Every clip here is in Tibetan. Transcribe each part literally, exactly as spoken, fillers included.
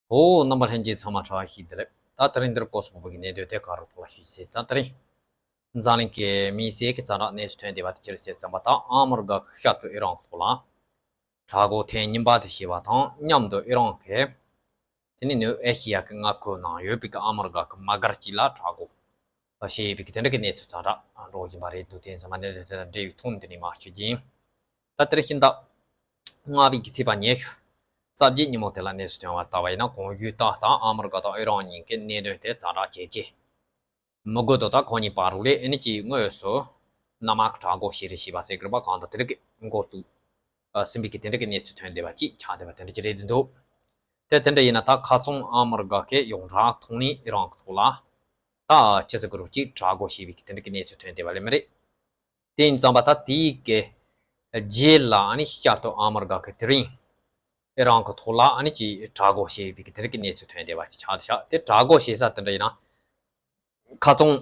ཨོ། རྣམ་པ་ལྷན་རྒྱས་ཚང་མ་ཁྱེད་རང་ཞིག་བདེ་ལེགས། ད་དེ་རིང་འདིར་ཀོ་སོ་བོད་ཀྱི་གནད་དོན་དེ་ག་རུ་ཐོག་ལ་ཞུས་ཟེར། ད་དེ་རིང་འཛམ་གླིང་གི་དམིགས་བསལ་གྱི་ཛ་དྲག་གནས་ཚུལ་ཐོན་བསྡད་པ་དེ་ཅི་རེད་ཟེར་བསམ་པ་དང་། ཨ་མི་རི་ཀ་གི་ཤར་དུ་ཨི་རན་གྱི་ཐོག་ལ་དྲག་རྒོལ་ཐེངས་གཉིས་པ་དེ་བྱས་པ་དང་མཉམ་དུ་ཨི་རན་གྱི་དེ་ནི་ནུབ་ཨེ་ཤི་ཡ་གི་མངའ་ཁུལ་ནང་ཡོད་པའི་གི་ཨ་མི་རི་ཀ་གི་དམག་སྒར་གཅིག་ལ་དྲག་རྒོལ་བྱས་ཡོད་པའི་གི་དེ་འདྲ་གི་གནས་ཚུལ་ཛ་དྲག་འགྲོ་བཞིན་པ་རེད་འདུག་དེ་ཡིན་ཙང་མ་གནས་ཚུལ་དེ་དང་འབྲེལ་བའི་ཐོག་ནས་འདི་ནས་མར་ཞུ་རྒྱུ་ཡིན། ད་དེ་རིང་ཕྱི་ཟླ་ལྔ་པའི་གི་ཚེས་པ་ཉི་ཤུ་རྩ་བརྒྱད་ཉིན་མོ་དེ་ལ་གནས་ཚུལ་ཐོན་པ་ལྟ་བ་ཡིན་ན། གོང་ཞུས་ལྟར་ད་ཨ་མི་རི་ཀ་དང་ཨི་རན་གཉིས་ཀྱི་གནད་དོན་དེ་ཛ་དྲག་ཇེ་ཆེ་མི་དགོས་དོ། ད་ཁོ་གཉིས་བར་ལ་ཨ་ནི་ཅིག་དངོས་སུ་གནམ་དམག་གི་དྲག་རྒོལ་བྱེད་རེས་བྱས་པ་ཟེར་གི་རེད་པ། གང་ལྟར་དེ་རིགས་ཀྱི་འགོ་བཙུགས་ཟིན་པའི་གི་དེ་འདྲ་གི་གནས་ཚུལ་ཐོན་བསྡད་པ་ཅིག་ཆགས་བསྡད་པ་དེ་འདྲ་ཅིག་རེད་འདུག་དེ་དེ་འདྲ་ཡིན་ན་ད་ཁ་རྩང་ཨ་མི་རི་ཀ་གི་ཡོངས་གྲགས་ཐོག་ནས་ཨི་རན་གྱི་ཐོག་ལ་ད་ཅི་ཟེར་གི་རེད། ཅིག་དྲག་རྒོལ་བྱས་པའི་གི་དེ་འདྲ་གི་གནས་ཚུལ་ཐོན་བསྡད་པ་ལས་མ་རེད། དེ་ཡིན་ཙང་པ་ད་དེའི་གི་རྗེས་ལ་ཨ་ནི་ཤར་དུ་ཨ་མི་རི་ཀ་གི་དེ་རིང་ཨི་རན་གྱི་ཐོག་ལ་ཨ་ནི་ཅིག་དྲག་རྒོལ་བྱས་པའི་གི་དེ་འདྲ་གི་གནས་ཚུལ་ཐོན་བསྡད་པ་ཅིག་ཆགས་བསྡད་ཤག་དེ་དྲག་རྒོལ་བྱེད་ས་དེ་འདྲ་ཡིན་ན་ཁ་རྩང་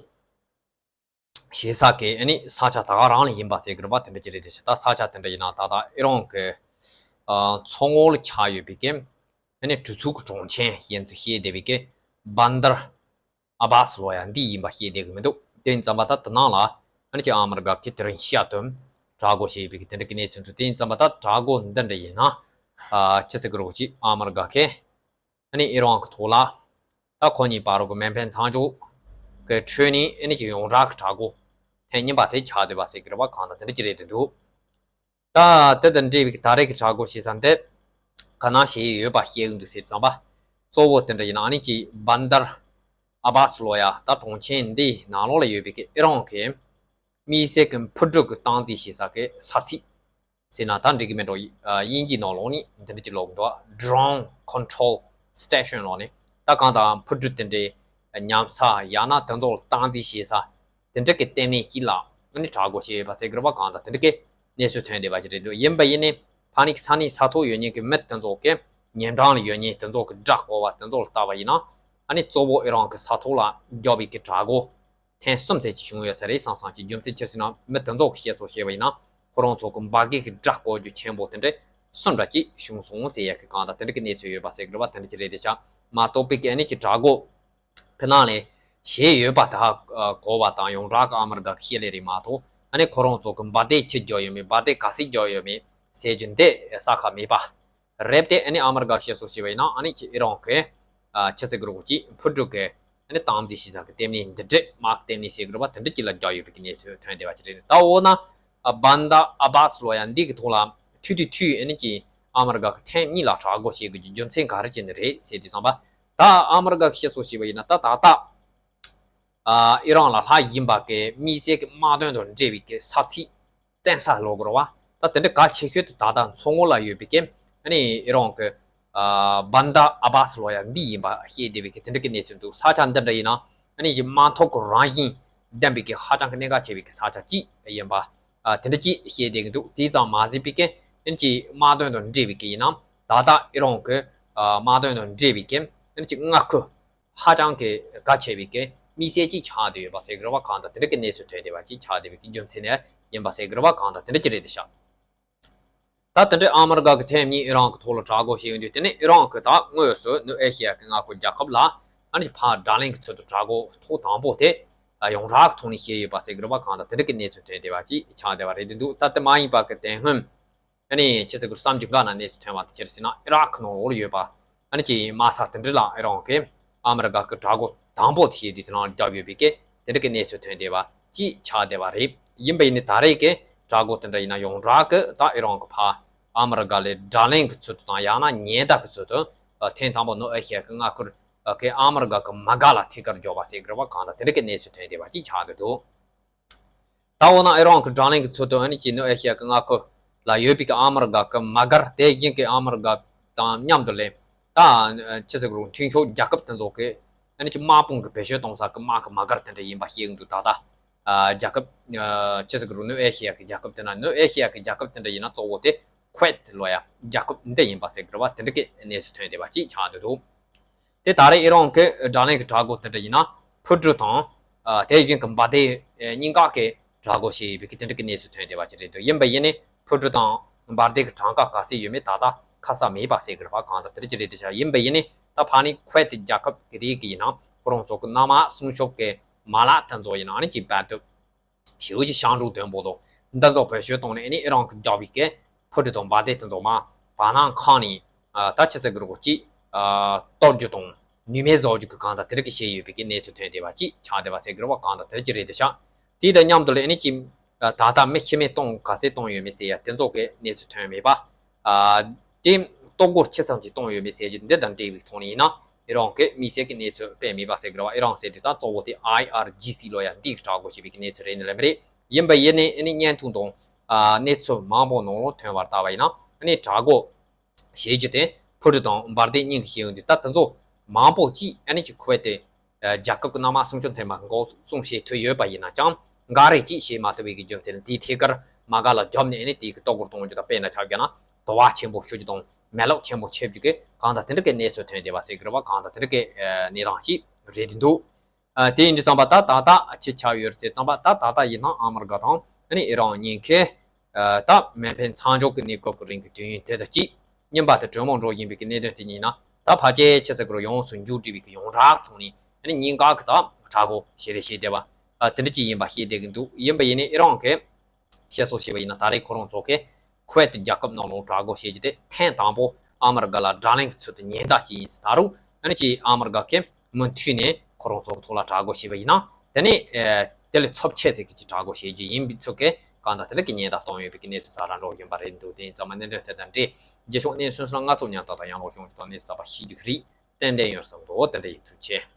བྱེད་ས་གི་ཨ་ནི་ས་ཆ་ད་ག་རང་ལ་ཡིན་པ་ཟེར་གི་རེད་པ། དེ་འདྲ་ཅིག་རེད་དེ་ཤག་ད་ས་ཆ་དེ་འདྲ་ཡིན་ན་ད་ལྟ་ཨི་རན་གྱི་ཨ་མཚོ་ངོགས་ལ་ཆགས་ཡོད་པའི་གི་ཨ་ནི་གྲུ་ཚུགས་ཀྱི་གྲོང་ཁྱེར་ཡིན་ཚུལ་བཤད་བསྡད་པའི་གི་བན་དར་ཨ་བཱ་སི་ལོ་ཡ་འདི་ཡིན་པ་བཤད་བསྡད་གི་མི་འདུག་དེ་ཡིན་ཙང་པ་ད་དེ་ནང་ལ་ཨ་ནི་ཅིག་ཨ་མི་རི་ཀ་གི་དེ་རིང་ཤར་དུ་དྲག་རྒོལ་བྱས་པའི་གི་དེ་འདྲ་གི་གནས་ཚུལ་འདུག་དེ་ཡིན་ཙང་པ་ད་དྲག་རྒོལ་འདི་འདྲ་ཡིན་ན་ཨ་ཅི་ཟེར་གི་རེད། ཅིག་ཨ་མི་རི་ཀ་གི་ཨ་ནི་ཨི་རན་གྱི་ཐོག་ལ་ད་ཁོ་གཉིས་བར་གྱི་མེ་འཕེན་མཚམས་འཇོག་གི་ཁྲོད་ནས་ཨ་ནི་ཅིག་ཡོངས་གྲགས་ཀྱི་དྲག་རྒོལ་ཐེངས་གཉིས་པ་དེ་ཆགས་བསྡད་པ་ཟེར་གི་རེད་པ། གང་ལྟར་དེ་འདྲ་ཅིག་རེད་དེ་འདུག་ད་དེ་དང་འབྲེལ་བའི་ད་རེས་ཀྱི་དྲག་རྒོལ་བྱེད་ས་འདི་ག་ན་བྱས་ཡོད་པ་བཤད་ཀྱི་འདུག་ཟེར་ཙང་པ། གཙོ་བོ་དེ་འདྲ་ཡིན་ན་ཨ་ནི་ཅིག་བན་དར་ཨ་བཱ་སི་ལོ་ཡ་ད་གྲོང་ཁྱེར་འདིའི་ནང་ལོགས་ལ་ཡོད་པའི་གི་ཨི་རན་གྱི་དམིགས་བསལ་གྱི་འཕུར་གྲུ་གི་སྟངས་འཛིན་བྱེད་ས་གི་ས་ཚིགས་ཟེར་ན་ད་འགྲིག་གི་མེད་འགྲོ། དབྱིན་ཇིའི་ནང་ལོགས་ནས་འདི་འདྲ་ཅིག་ཀློག་གི་འདུག Drone Control Station ལོགས་ནས་ད་གང་ལྟར་འཕུར་གྲུ་དེ་འདྲའི་ཉམས་ས་ཡང་ན་དེ་ཚོ་སྟངས་འཛིན་བྱེད་ས་དེ་འདྲ་གི་ལྟེ་གནས་ཀྱི་ལ་ཨ་ནི་དྲག་རྒོལ་བྱས་ཡོད་པ་ཟེར་གི་རེད་པ། གང་ལྟར་དེ་འདྲ་གི་གནས་ཚུལ་ཐོན་བསྡད་པ་ཅིག་རེད་འདུག་ཡིན་པ་ཡིན་ནའི་ཕ་ནི་གི་ས་གནས་ས་ཐོག་ཡོད་མཁན་གྱི་མི་དེ་ཚོ་གི་ཉེ་འགྲམ་ལ་ཡོད་མཁན་དེ་ཚོ་གི་སྒྲ་གོ་བ་དེ་ཚོ་ལ་ལྟ་བ་ཡིན་ན་ཨ་ནི་གཙོ་བོ་ཨི་རན་གྱི་ས་ཐོག་ལ་བརྒྱབ་པའི་གི་དྲག་རྒོལ་ཐེངས་གསུམ་ཙམ་ཅིག་བྱུང་ཡོད་ས་རེད་བསམ་བསམ་གྱི། རྒྱུ་མཚན་ཅི་ཟེར་ན་མི་དེ་ཚོ་གི་བཤད་སྲོལ་བཤད་པ་ཡིན་ན་ཁོ་རང་ཚོ་གི་འབར་གས་ཀྱི་སྒྲ་གོ་རྒྱུ་ཆེན་པོ་དེ་འདྲ་གསུམ་འདྲ་ཅིག་བྱུང་སོང་ཟེར་ཡ་གི་གང་ལྟར་དེ་འདྲ་གི་གནས་ཚུལ་ཡོད་པ་ཟེར་གི་རེད་པ། དེ་འདྲ་ཅིག་རེད་དེ་ཤག་མ་གཏོགས་པའི་གི་ཨ་ནི་ཅིག་དྲག་རྒོལ་གི་ནང་ལས་བྱས་ཡོད་པ་ད་གོ་བ་དང་ཡོངས་གྲགས་ཀྱི་ཨ་མི་རི་ཀ་གི་བཤད་ལས་རིགས་མ་གཏོགས་ཨ་ནི་ཁོ་རང་ཚོ་གི་འབར་མདེལ་ཅི་རྒྱག་ཡོད་མེད། འབར་མདེལ་ག་ཚད་རྒྱག་ཡོད་མེད་ཟེར་རྒྱུ་འདི་གསལ་ཁ་མེད་པ་རེད་དེ། ཨ་ནི་ཨ་མི་རི་ཀ་བཤད་སྲོལ་བྱས་པ་ཡིན་ན་ཨ་ནི་ཅིག་ཨི་རན་གྱི་ཨ་ཅི་ཟེར་གི་རེད། ཅིག་འཕུར་གྲུ་གི་ཨ་ནི་སྟངས་འཛིན་བྱེད་ས་གི་ལྟེ་གནས་འདི་འདྲ་དམག་ལྟེ་གནས་ཟེར་གི་རེད་པ། དེ་འདྲ་ཅིག་ལ་རྒྱག་ཡོད་པའི་གི་གནས་ཚུལ་ཐོན་བསྡད་པ་ཅིག་རེད། ད་འོ་ན་ཨ་བན་དར་ཨ་བཱ་སི་ལོ་ཡ་འདི་གི་ཐོག་ལ་མཐུད་དེ་མཐུད་ཨ་ནི་ཅིག་ཨ་མི་རི་ཀ་གི་ཐེངས་གཉིས་ལ་དྲག་རྒོལ་བྱེད་དགོས་ཀྱི་རྒྱུ་མཚན་ག་རེ་བྱས་ནས་རེད་ཟེར་དུས་ཙམ་པ། ད་ཨ་མི་རི་ཀ་གི་བཤད་སྲོལ་བྱས་པ་ཡིན་ན་ད་ད་ལྟ་ཨ་ཨི་རན་ལ་ལྷག་བཞིན་པ་གི་དམིགས་བསལ་གྱི་དམག་དོན་དང་འབྲེལ་བའི་གི་ས་ཚིགས་བཙན་ས་ལབ་དགོས་རེད་པ། ད་དེ་འདྲ་གལ་ཆེ་ཤོས་དེ་ད་ལྟ་མཚོ་ངོས་ལ་ཡོད་པའི་གི་ཨ་ནི་ཨི་རན་གྱི་ཨ་བན་དར་ཨ་བཱ་སི་ལབ་ཡ་འདི་ཡིན་པ་བཤད་བསྡད་པའི་གི་དེ་འདྲ་གི་གནས་ཚུལ་འདུག་ས་ཆ་འདི་འདྲ་ཡིན་ན་ཨ་ནི་ཅིག་དམག་འཐབ་ཀྱི་རང་བཞིན་ལྡན་པའི་གི་ཧ་ཅང་གི་གནད་འགག་ཆེ་བའི་གི་ས་ཆ་གཅིག་ཡིན་པ་ཨ་དེ་འདྲ་ཅིག་བཤད་བསྡད་ཀྱི་འདུག་དེ་ཙམ་མ་ཟད་པའི་གི་ཨ་ནི་ཅིག་དམག་དོན་དང་འབྲེལ་བའི་གི་ཡིན་ན་ད་ལྟ་ཨི་རན་གྱི་ཨ་དམག་དོན་དང་འབྲེལ་བའི་གི་ཨ་ནི་ཅིག་མངའ་ཁུལ་ཧ་ཅང་གི་གལ་ཆེ་བའི་གི་དམིགས་བསལ་ཅིག་ཆགས་བསྡད་ཡོད་པ་ཟེར་གི་རེད་པ། གང་ལྟར་དེ་འདྲ་གི་གནས་ཚུལ་ཐོན་བསྡད་པ་ཅིག་ཆགས་བསྡད་པའི་གི་རྒྱུ་མཚན་ནས་ཡིན་པ་ཟེར་གི་རེད་པ། གང་ལྟར་དེ་འདྲ་ཅིག་རེད་དེ་ཤག་ད་དེ་འདྲའི་ཨ་མི་རི་ཀ་གི་ཐེངས་གཉིས་ཨི་རན་གི་ཐོག་ལ་དྲག་རྒོལ་བྱས་ཡོང་དུས་དེ་ནས་ཨི་རན་གི་ད་དངོས་སུ་ནུབ་ཨེ་ཤི་ཡ་གི་མངའ་ཁུལ་རྒྱལ་ཁབ་ལ་ཨ་ནི་ཕར་དགྲ་ལན་གི་ཚུལ་དུ་དྲག་རྒོལ་ཐོག་དང་པོ་དེ་ཡོངས་གྲགས་ཀྱི་ཐོག་ནས་བྱས་ཡོད་པ་ཟེར་གི་རེད་པ། གང་ལྟར་དེ་འདྲ་གི་གནས་ཚུལ་ཐོན་བསྡད་པ་ཅིག་ཆགས་བསྡད་པ་རེད་དེ་འདུག་ད་དེ་མ་ཡིན་པ་གི་དེ་སྔོན་ཨ་ནི་ཕྱི་ཚེས་དགུ་གསུམ་གྱི་འགོ་ན་གནས་ཚུལ་ཐོན་པ་དེ་ཅི་རེད་ཟེར་ན་ཨི་རག་གི་ནང་ལོགས་ལ་ཡོད་པ་ཨ་ནི་ཅིག་དམག་ས་དེ་འདྲ་ལ་ཨི་རན་གི་ཨ་མི་རི་ཀ་གི་དྲག་རྒོལ་དང་པོ་དེ་བྱས་དུས་དེ་ནང་བརྒྱབ་ཡོད་པའི་གི་དེ་འདྲ་གི་གནས་ཚུལ་ཐོན་བསྡད་པ་ཅིག་ཆགས་བསྡད་པ་རེད། ཡིན་པ་ཡིན་ནའི་ད་རེས་ཀྱི་དྲག་རྒོལ་དེ་འདྲ་ཡིན་ན་ཡོངས་གྲགས་ཀྱི་ད་ཨི་རན་གི་ཕར་ཨ་མི་རི་ཀ་ལ་དགྲ་ལན་གི་ཚུལ་དུ་དང་ཡང་ན་ཉེན་བརྡ་གི་ཚུལ་དུ་ཐེངས་དང་པོ་ནུབ་ཨེ་ཤི་ཡ་གི་མངའ་ཁུལ་གི་ཨ་མི་རི་ཀ་གི་མ་དགའ་ལ་ཐད་ཀར་འཇོག་པ་ཟེར་གི་རེད་པ། གང་ལྟར་དེ་འདྲ་གི་གནས་ཚུལ་ཐོན་བསྡད་པ་ཅིག་ཆགས་བསྡད་འདུག་ད་འོ་ན་ཨི་རན་གྱི་དགྲ་ལན་གྱི་ཚུལ་དུ་ཨ་ནི་ཅིག་ནུབ་ཨེ་ཤི་ཡ་གི་མངའ་ཁུལ་ལ་ཡོད་པའི་གི་ཨ་མི་རི་ཀ་གི་མ་དགར་དེ་བཞིན་གྱི་ཨ་མི་རི་ཀ་དང་མཉམ་དུ་ལས་ད་ཆི་ཟེར་གི་རུང་མཐུན་ཕྱོགས་རྒྱལ་ཁབ་དེ་ཚོ་གི་ཨ་ནི་ཅིག་དམག་དཔུང་གི་བེད་སྤྱོད་གཏོང་ས་གི་དམག་གི་མ་དགར་དེ་འདྲ་ཡིན་པ་ཤེས་ཀྱི་འདུག་ད་ལྟ་རྒྱལ་ཁབ་ཆི་ཟེར་གི་རུང་ནུབ་ཨེ་ཤི་ཡ་གི་རྒྱལ་ཁབ་དེ་ན་ནུབ་ཨེ་ཤི་ཡ་གི་རྒྱལ་ཁབ་དེ་འདྲ་ཡིན་ན་གཙོ་བོ་དེ་ཁུ་ཝེད་ལབ་ཡ་རྒྱལ་ཁབ་འདི་ཡིན་པ་ཟེར་གི་རེད་པ། དེ་འདྲ་གི་གནས་ཚུལ་ཐོན་བསྡད་པ་ཅིག་ཆགས་བསྡད་འདུག་དེ་ད་རེས་ཨི་རན་གྱི་དགྲ་ལན་གྱི་དྲག་རྒོལ་དེ་འདྲ་ཡིན་ན་འཕུར་གྲུ་དང་དེ་བཞིན་གྱི་འབར་མདེལ་གཉིས་ཀ་གི་དྲག་རྒོལ་བྱས་ཡོད་པའི་གི་དེ་འདྲ་གི་གནས་ཚུལ་ཐོན་བསྡད་པ་ཅིག་རེད་འདུག་ཡིན་པ་ཡིན་ནའི་འཕུར་གྲུ་དང་འབར་མདེལ་གྱི་གྲངས་ཀ་ག་ཚད་ཡོད་མེད་ད་ལྟ་ཁ་གསལ་མེད་པ་ཟེར་གི་རེད་པ། གང་ལྟར་དེ་འདྲ་ཅིག་རེད་དེ་ཤག་ཡིན་པ་ཡིན་ནའི་ ད་ཕ་ནི་ཁུ་ཝེད་དེ་རྒྱལ་ཁབ་ཀྱི་རིགས་ཀྱི་ཡིན་ན་ཁོ་རང་ཚོ་གི་མནའ་མ་སྲུང་སྐྱོབ་ཀྱི་མ་ལག་དེ་ཚོ་ཡིན་ན་ཨ་ནི་ཅིག་རྦད་དེ་ཞེ་པོ་ཅིག་ཞན་འགྲོ་དོན་པོ་དང་འདི་ཚོ་བེད་སྤྱོད་བཏང་ནས་ཨ་ནི་ཨི་རན་གྱི་རྒྱལ་པོའི་གི་ཕུ་ཏི་དང་འབར་མདེལ་དེ་ཚོ་མར་བར་སྣང་ཁང་ནས་ད་ཆི་ཟེར་གི་རེད་གོ་ཅིག་གཏོར་རྒྱུ་དང་ནུས་མེད་བཟོ་རྒྱུ་གི་གང་ལྟར་དེ་རིགས་ཀྱི་བྱས་ཡོད་པའི་གི་གནས་ཚུལ་ཐོན་བསྡད་པ་ཅིག་ཆགས་བསྡད་པ་ཟེར་གི་རེད་བ། གང་ལྟར་དེ་རིགས་ཀྱི་རེད་དེ་ཤག་དེ་དང་མཉམ་དུ་ལ་ཨ་ནི་ཅིག་ད་ལྟ་མི་ཤི་རྨས་གཏོང་ག་ཚད་གཏོང་ཡོད་མེད་ཟེར་ཡ་དེ་ཚོ་གི་གནས་ཚུལ་ཐོན་མེད་པ། དེ་ལྟོ་གོས་ཆི་ཙམ་ཅིག་གཏོང་ཡོད་མེད་ཟེར་རྒྱུ་འདི་དང་འབྲེལ་བའི་ཐོག་ནས་ཡིན་ན་ཨི་རན་གི་དམིགས་བསལ་གྱི་གནས་ཚུལ་སྤེལ་མེད་པ་ཟེར་གི་རེད་བ། ཨི་རན་ཟེར་དུས་ད་གཙོ་བོ་དེ་ཨའི་ཨར་ཇི་སི་ལོ་ཡ་འདི་གི་དྲ་སྒོ་ཞེས་པའི་གི་གནས་ཚུལ་རེད་ནི་ལབ་མི་རེད། ཡིན་པ་ཡིན་ནའི་ཨ་ནི་བརྙན་ཐུང་དང་གནས་ཚུལ་མང་པོ་ནང་ལོགས་ཐོན་པར་ལྟ་བ་ཡིན་ན་ཨ་ནི་དྲ་སྒོ་བྱེད་རྒྱུ་དེ་ཕུ་ཏི་དང་འབར་མདེལ་གཉིས་ཀྱི་བྱེད་ཡོང་དུས་ད་དེ་ཚོ་མང་པོ་ཅིག་ཨ་ནི་ཅིག་ཁུ་ཝེད་དེ་རྒྱལ་ཁབ་ཀྱི་མནའ་མ་སྲུང་སྐྱོབ་ཚན་པ་འགོག་སྲུང་བྱེད་ཐུབ་ཡོད་པ་ཡིན་ན་ཅང་འགའ་རེ་ཅིག་བྱེད་མ་ཐུབ་པའི་གི་རྒྱུ་མཚན་དེའི་ཐད་ཀར་མ་དགའ་ལ་རྒྱབ་ནས་ཨ་ནི་དེའི་གི་ལྟོ་གོས་གཏོང་རྒྱུ་དང་དཔེར་ན་ཆ་བཞག་ན་དུ་བ་ཆེན་པོ་ཤོར་རྒྱུ་དང་མེ་ལོག་ཆེན་པོ་ཆེ་རྒྱུ་གི་གང་ལྟར་དེ་འདྲ་གི་གནས་ཚུལ་ཐོན་བསྡད་པ་ཟེར་གི་རེད་བ། གང་ལྟར་དེ་འདྲ་གི་གནས་སྟངས་ཅིག་རེད་འདུག་དེ་ཡིན་དུས་ཙམ་པ་ད་ད་ལྟ་ཅི་ཆགས་ཡོད་རེད་ཟེར་ཙམ་པ་ད་ད་ལྟ་ཡིན་ན་ཨ་མི་རི་ཀ་དང་ཨ་ནི་ཨི་རན་གཉིས་ཀས་ད་མེ་འཕེན་མཚམས་འཇོག་གི་གནས་སྐབས་ཀྱི་རིང་གི་དུས་ཡུན་དེ་དང་གཅིག་རྙིང་པ་དང་གྲོས་མོལ་འགྲོ་བཞིན་པའི་གི་གནད་དོན་དེ་ཉིད་ན་ད་ཕལ་ཆེར་ཆི་ཟེར་གི་རུ་ཡོངས་སུ་མཇུག་སྒྲིལ་བའི་གི་ཡོངས་གྲགས་ཐོག་ནས་ཨ་ནི་གཉིས་ཀ་གི་ད་གྲ་སྒོ་ཞེ་རེ་བྱས་བསྡད་པ་དེ་འདྲ་ཅིག་ཡིན་པ་ཤེས་བསྡད་གི་འདུག་ཡིན་པ་ཡིན་ནའི་ཨི་རན་གི་བཤད་སྲོལ་བྱས་པ་ཡིན་ན་ད་རེས་ཁོ་རང་ཚོ་གིས་ཁུ་ཝེད་རྒྱལ་ཁབ་ནང་ལོགས་དྲག་རྒོལ་བྱེད་རྒྱུ་དེ་ཐེངས་དང་པོ་ཨ་མི་རི་ཀ་ལ་དགྲ་ལན་གྱི་ཚུལ་དུ་ཉེན་བརྡ་ཅིག་ཡིན་ཟེར། ད་རུང་ཨ་ནི་ཅིག་ཨ་མི་རི་ཀ་གིས་མུ་མཐུད་ནས་ཁོ་རང་ཚོ་གི་ཐོག་ལ་དྲག་རྒོལ་བྱས་པ་ཡིན་ན་དེ་ནས་དེ་ལས་ཚབས་ཆེ་ཟེར་གི་ཅིག་དྲག་རྒོལ་བྱེད་རྒྱུ་ཡིན་པའི་ཚུལ་གྱི་གང་ལྟར་དེ་ལ་གི་ཉེན་བརྡ་གཏོང་ཡོད་པའི་གི་གནས་ཚུལ་གསར་ར་འགྲོ་བཞིན་པ་རེད་འདུག་དེ་ཡིན་ཙང་མ་གནད་དོན་དེ་དང་འབྲེལ་རྒྱལ་སྤྱི་གནས་ཚུལ་སོགས་ང་ཚོ་ཉན་ཐོས་དང་ཡང་ལོག་བྱུང་ཅིག་དང་གནས་གསར་པ་ཤེས་རྒྱུ་རེད། ཏན་ཏན་ཡོད་བསམ་འདུག་དེ་འདྲ་ཡིན། ཐུགས་རྗེ་ཆེ།